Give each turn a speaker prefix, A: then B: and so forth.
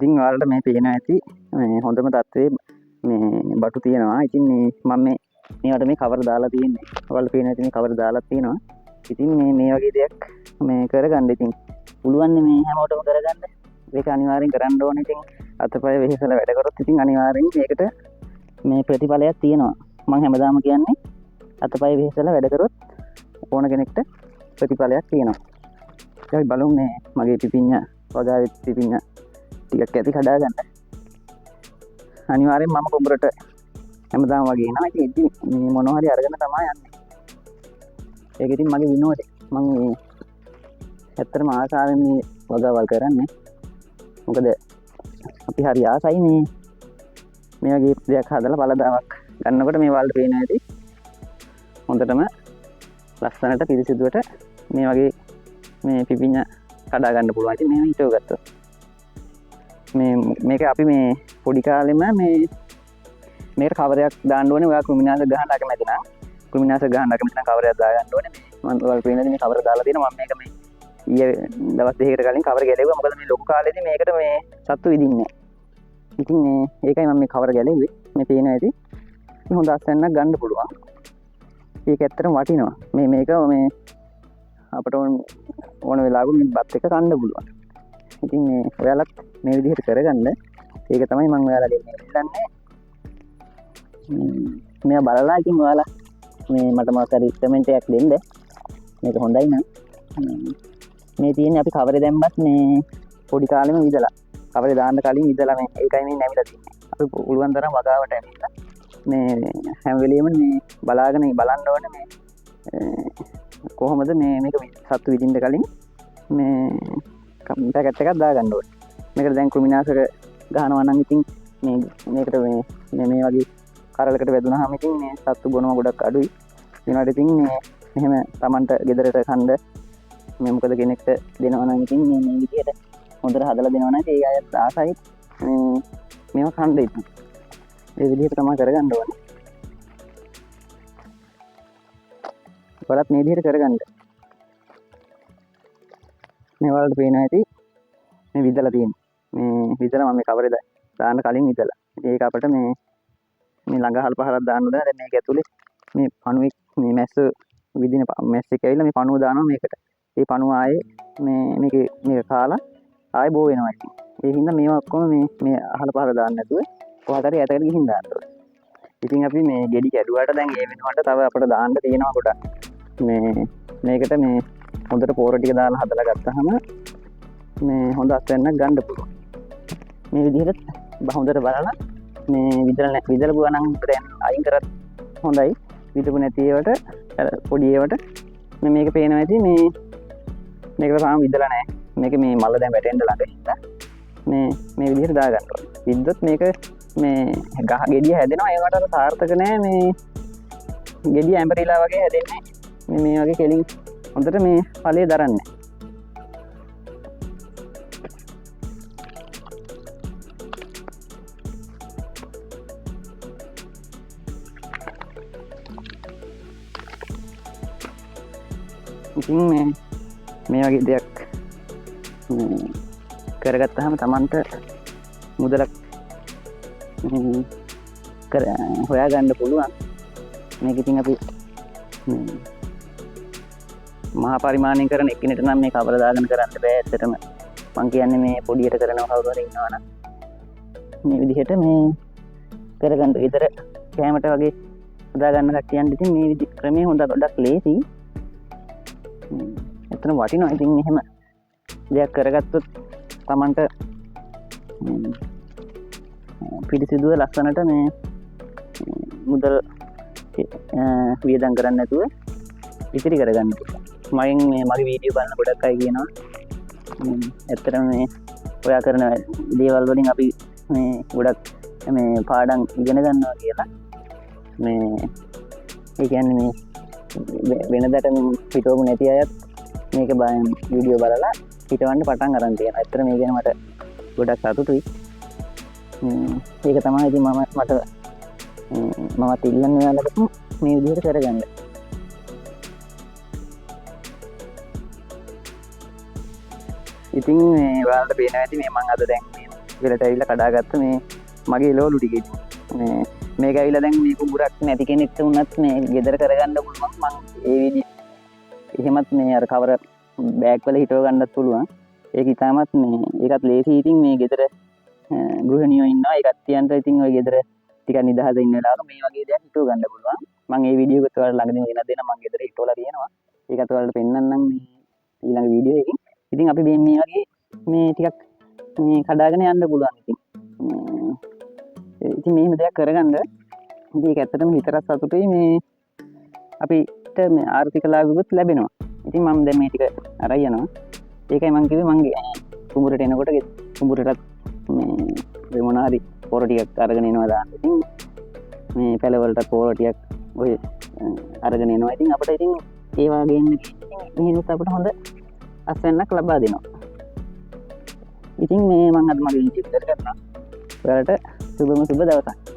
A: ඉතින් ඔයාලට මේ පේනවා ඇති මේ හොඳම තත්ත්වයේ මේ බටු තියෙනවා. ඉතින් මේ මම මේවට මේ කවර දාලා තියෙන්නේ. ඔයාලට පේනවා ඇති මේ කවර දාලා තියෙනවා. ඉතින් මේ වගේ දෙයක් මේ කරගන්න ඉතින් පුළුවන් නේ මේ හැමෝටම කරගන්න. ඒක අනිවාර්යෙන් කරන්න ඕනේ. ඉතින් අතපය වෙහෙසලා වැඩ කරොත් ඉතින් අනිවාර්යෙන් මේකට මේ ප්‍රතිඵලයක් තියෙනවා. මං හැමදාම කියන්නේ අතපය වෙහෙසලා වැඩ කරොත් ඕන කෙනෙක්ට ප්‍රතිඵලයක් තියෙනවා. ඉතින් අපි බලමු මේ මගේ පිපිඤ්ඤා වගාවේ පිපිඤ්ඤා ටිකක් ඇති කඩා ගන්න. අනිවාර්යෙන් මම කුඹරට හැමදාම වගේ එනවා. ඉතින් ඉතින් මේ මොනවා හරි අරගෙන තමයි යන්නේ. ඒක ඉතින් මගේ විනෝදේ. මං මේ ඇත්තටම ආසාවෙන් මේ වගාවල් කරන්නේ. මොකද අපි හරි ආසයි මේ වගේ දෙයක් හදලා පළදාවක් ගන්නකොට මේ වලට පේන ඇති හොඳටම ලස්සනට පිරිසිදුවට මේ වගේ මේ පිපිඤ්ඤා කඩා ගන්න පුළුවන්. ඉතින් මේව හිතව ගත්තොත් මේක අපි මේ පොඩි කාලෙම මේකට කවරයක් දාන්න ඕනේ. ඔයා කෘමිනාශක ගහන්න අකමැති නම් කෘමිනාශක ගහන්න අකමැති නම් කවරයක් දාගන්න ඕනේ. මේ මම ඔයාලට පේනද මේ කවර දාලා තියෙනවා. මම මේක මේ ඊයේ දවස් දෙකකට කලින් කවර ගැලෙව්වා. මොකද මේ ලොකු කාලේදී මේකට මේ සත්තු විදින්නේ නැහැ. ඉතින් මේ ඒකයි මම මේ කවර ගැලෙව්වේ. මේ පේන ඇති මේ හොඳ අස්වැන්නක් ගන්න පුළුවන්. ඒක ඇත්තටම වටිනවා. මේක මේ අපට ඕන වෙලාවක මේ බත් එක කන්න පුළුවන්. ඉතින් මේ ඔයාලත් මේ විදිහට කරගන්න. ඒක තමයි මම ඔයාලගෙන් ඉල්ලන්නේ. මේවා බලලා ඉතින් ඔයාලා මේ මට මොකක් හරි කමෙන්ට් එකක් දෙන්න. මේක හොඳයි නම්. මේ තියෙන්නේ අපි කවරේ දැම්මත් මේ පොඩි කාලෙම විදලා. කවරේ දාන්න කලින් විදලා මේ ඒකයි මේ නැමිලා තියෙන්නේ. අපි පුළුවන් තරම් වගාවට ඇවිල්ලා මේ හැම වෙලෙම මේ බලාගෙන බලන්න ඕනේ මේ කොහොමද මේක සත්තු විදින්න කලින් මේ පැකට් එකක් දාගන්න ඕනේ. මේකට දැන් කෘමිනාශක ගහනවා නම් ඉතින් මේකට මේ වගේ කරලකට වැදුනහම ඉතින් මේ සත්තු බොනවා ගොඩක් අඩුයි. ඊළඟට ඉතින් මේ මෙහෙම Tamanට ගෙදරට කන්න මේ මොකද කෙනෙක්ට දෙනවා නම් ඉතින් මේ විදිහට හොඳට හදලා දෙනවා නම් ඒ අයත් ආසයි මේවා කන්න ඉතින්. ඒ විදිහට තමයි කරගන්න ඕනේ. ඔයාලත් මේ විදිහට කරගන්න. මේ ඔයාලට පේනවා ඇති මේ විදලා තියෙන්නේ. මේ විදලා මම මේ කවරේ දාන්න කලින් විදලා. ඉතින් ඒක අපිට මේ ළඟ අහල් පහලක් දාන්න ඕන. දැන් මේක ඇතුලේ මේ පණුවෙක් මේ මැස්ස විදින මැස්සෙක් ඇවිල්ලා මේ පණුව දානවා මේකට. ඒ පණුව ආයේ මේක කාලා ආයේ බෝ වෙනවා ඉතින්. ඒ හින්දා මේවා ඔක්කොම මේ අහල පහල දාන්න නැතුව කොහාට හරි ඈතකට ගිහින් දාන්න ඕනේ. ඉතින් අපි මේ ගෙඩි කැඩුවාට දැන් ඒ වෙනුවට තව අපිට දාන්න තියෙනවා ගොඩක්. මේකට මේ හොඳට පොර ටික දාලා හදලා ගත්තාම මේ හොඳ අස්වැන්නක් ගන්න පුළුවන්. මේ විදිහට හොඳට බලලා මේ විදලා විදලපුවා නම් දැන් අයින් කරත් හොඳයි. විදපු නැති ඒවට අර පොඩි ඒවට මේක පේනවා ඇති මේකට තාම විදලා නැහැ. මේක මේ මල්ල දැන් වැටෙන්න ළඟ හින්දා මේ විදිහට දාගන්න ඕනේ. විද්දොත් මේක මේ ගහ ගෙඩිය හැදෙනවා. ඒවට අර සාර්ථක නෑ. මේ ගෙඩිය ඇඹරිලා වගේ හැදෙන්නේ. මේ වගේ කෙලින් හොඳට මේ ඵලය දරන්නේ. ඉතින් මේ වගේ දෙයක් මේ කරගත්තාම Tamanට මුදලක් හොයාගන්න පුළුවන්. මේක ඉතින් අපි මේ මහා පරිමාණයෙන් කරන එක්කෙනෙක්ට නම් මේ කවර දාගෙන කරන්න බෑ. ඇත්තටම මං කියන්නේ මේ පොඩියට කරනව කවුරු හරි ඉන්නවා නම් මේ විදිහට මේ කරගන්න. ගෙදර කෑමට වගේ හදාගන්න කට්ටියන්ට ඉතින් මේ විදි ක්‍රමය හොඳ ගොඩක් ලේසි. ඇත්තටම වටිනවා. ඉතින් එහෙම දෙයක් කරගත්තොත් Tamanට පිරිසිදුව ලස්සනට මේ මුදල් වියදම් කරන්නේ නැතුව ඉතිරි කරගන්න පුළුවන්. මගෙන් මේ මගේ වීඩියෝ බලන ගොඩක් අය කියනවා ඇත්තටම මේ ඔයා කරන දේවල් වලින් අපි මේ ගොඩක් මේ පාඩම් ඉගෙන ගන්නවා කියලා. මේ ඒ කියන්නේ මේ වෙනදට මේ හිතවපු නැති අයත් මේක වීඩියෝ බලලා හිතවන්න පටන් අරන් තියෙනවා. ඇත්තටම මේ ගැන මට ගොඩක් සතුටුයි. ඒක තමයි ඉතින් මමත් ඉල්ලන්නේ ඔයාලට මේ විදිහට කරගන්න. ඉතින් මේ ඔයාලට පේනවා ඇති මේ මං අද දැන් මේ වෙලට ඇවිල්ලා කඩාගත්ත මේ මගේ එළවලු ටික. ඉතින් මේ මේක ඇවිල්ලා දැන් මේ කුඹුරක් නැති කෙනෙක්ට වුණත් මේ ගෙදර කරගන්න පුළුවන්. මං ඒ විදි එහෙමත් මේ අර කවර බෑග් වල හිටව ගන්නත් පුළුවන්. ඒක ඉතාමත් මේ ඒකත් ලේසි. ඉතින් මේ ගෙදර ගෘහණියෝ ඉන්නවා, ඒ කට්ටියන්ට ඉතින් ඔය ගෙදර ටිකක් නිදහස ඉන්න වෙලාවක මේ වගේ දෙයක් හිටව ගන්න පුළුවන්. මං ඒ වීඩියෝ එකත් ඔයාලට ළඟදීම ගෙනත් දෙන්නම්. මං ගෙදර හිටවලා තියෙනවා. ඒකත් ඔයාලට පෙන්නන්නම් මේ ඊළඟ වීඩියෝ එකකින්. ඉතින් අපි මේ මේ වගේ මේ ටිකක් මේ කඩාගෙන යන්න පුළුවන්. ඉතින් මේ ඉතින් මෙහෙම දෙයක් කරගන්න ඉතින් ඒක ඇත්තටම හිතට සතුටුයි. මේ අපිට මේ ආර්ථික ලාභිකුත් ලැබෙනවා. ඉතින් මම දැන් මේ ටික අරන් යනවා. ඒකයි මං කිව්වේ මං කුඹුරට එනකොට කුඹුරටත් මේ ඔය මොන හරි පොර ටිකක් අරගෙන එනවා දාන්න. ඉතින් මේ පැලවලට පොර ටිකක් ඔය අරගෙන එනවා. ඉතින් අපිට ඉතින් ඒ වගේ ඉන්න ඉතින් මෙහෙනුත් අපිට හොඳ අස්වැන්නක් ලබා දෙනවා. ඉතින් මේ මං අද මගේ වීඩියෝ එක ඉවර කරනවා. ඔයාලට සුබම සුබ දවසක්.